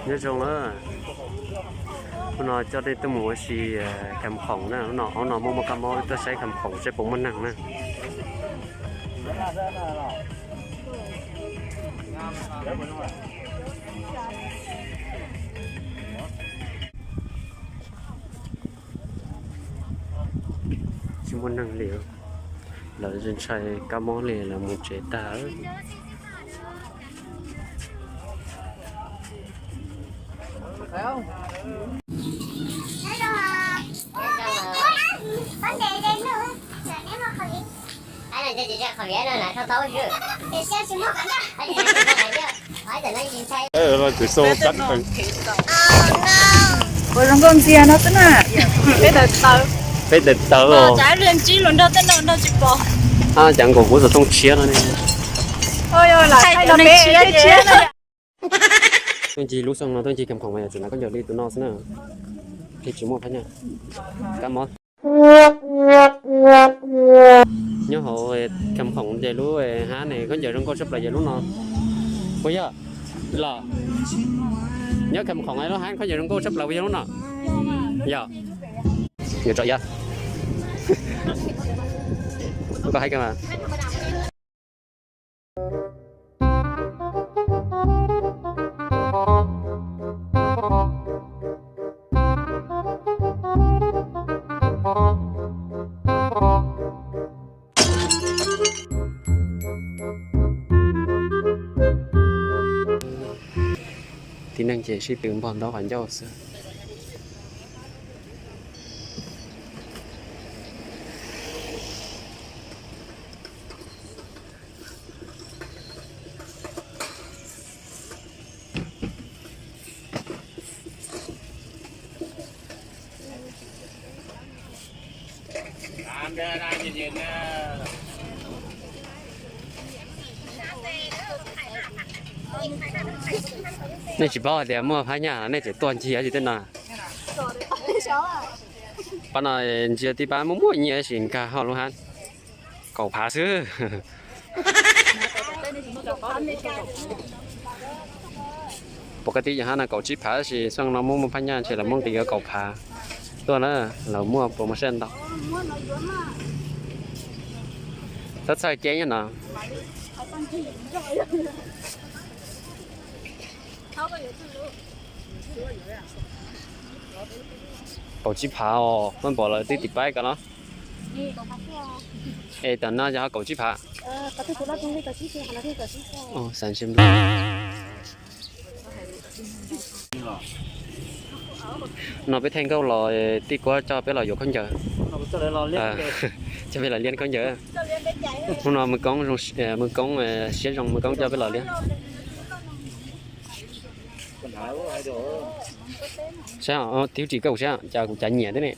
Nyob zoo na, hnub no coj nej tuaj mus ua si Kham Khoom na, hnub no muaj muaj kab mob, tuaj saib Kham Khoom saib puas muaj neeg na. Tsis muaj neeg li, lawv ntshai kab mob li lawv mus tsev tag. Ua zoo nkauj ntxiag no xwb na. Peb daws tawv os. Cas nkaus kuv txog thooj tshiab no ne. Tuaj ncig lub xyoo no tuaj ncig Kham Khoom mas yog tseem hnav khaub ncaws li tus no xwb na. Thiaj tsis muaj phab nyaj kab mob. Nyob hauv Kham Khoom ces lub hab ne khaub ncaws zoo nkauj tshaj plaws yog lub no. Puas yog los? Nyob Kham Khoom lub hab khaub ncaws zoo nkauj tshaj plaws puas yog lub no? Yog. Yuav tso yog. Koj hais kawg mas. Tib neeg ces sib tw npog ntaub qhov ncauj xwb. Nej tsis paub hais tias muaj phab nyaj los nej tseem tuaj ncig dab tsi tej no? Pab no ntsia tib pab muaj muaj nyiaj tab sis nkag hauv lub hab kaum phav xwb. Pom koj tib yam hab no kaum tsib phav tab sis xyoo no muaj muaj phab nyaj ntshe lawv muab nqis yuav kaum phav tuaj na, lawv muaj promotion ntau. Txhob txhawj ceb nyob no. Kaum tsib phav os, koj npaum lawv twb tim paib ko los. Es tam no yog kaum tsib phav. No peb thaij nkauj los tij kuab coj peb los yuav khaub ncaws. Coj peb los liab khaub ncaws. Hnub no Mws Koob siab zoo, Mws Koob coj peb los liab. Saib, tib tsis koj kuv saib cas kuv cav nyiam thiab ne.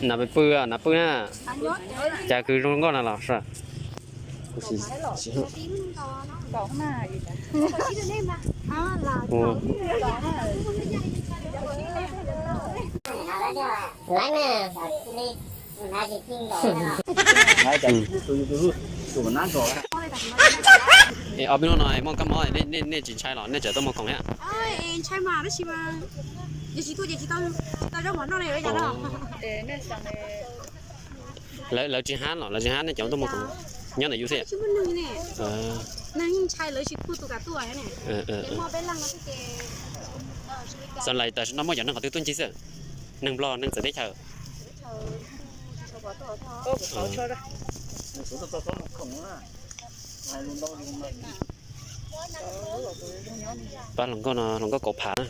Nas pw, nas pw na. Cas kws zoo nkauj na los. Ob peb hnub no muaj kab mob, nej tsis ntshai los nej tseem tuaj muag khoom thiab? Lawv tsis hab los, lawv tsis hab nej cov tuaj muag khoom nyob ntawm yus xwb. Xav lais tam sim no muaj cov neeg qhov twg tuaj ncig xwb? Neeg Nplog, neeg txawv teb chaws. Pab hluas nkauj no hluas nkauj kaum phav.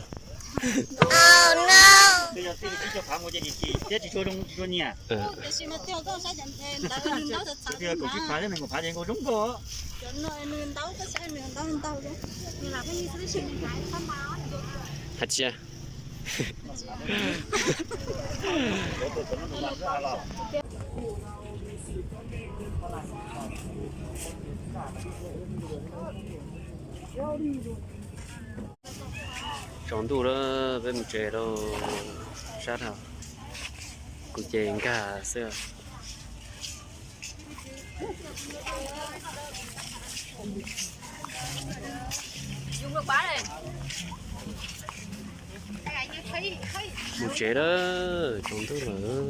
Hais tsis Tsaus ntuj lawm, peb mus tsev lawm. Sab dhau, kuv ces nkag xwb. Mus tsev lawm, tsaus ntuj lawm.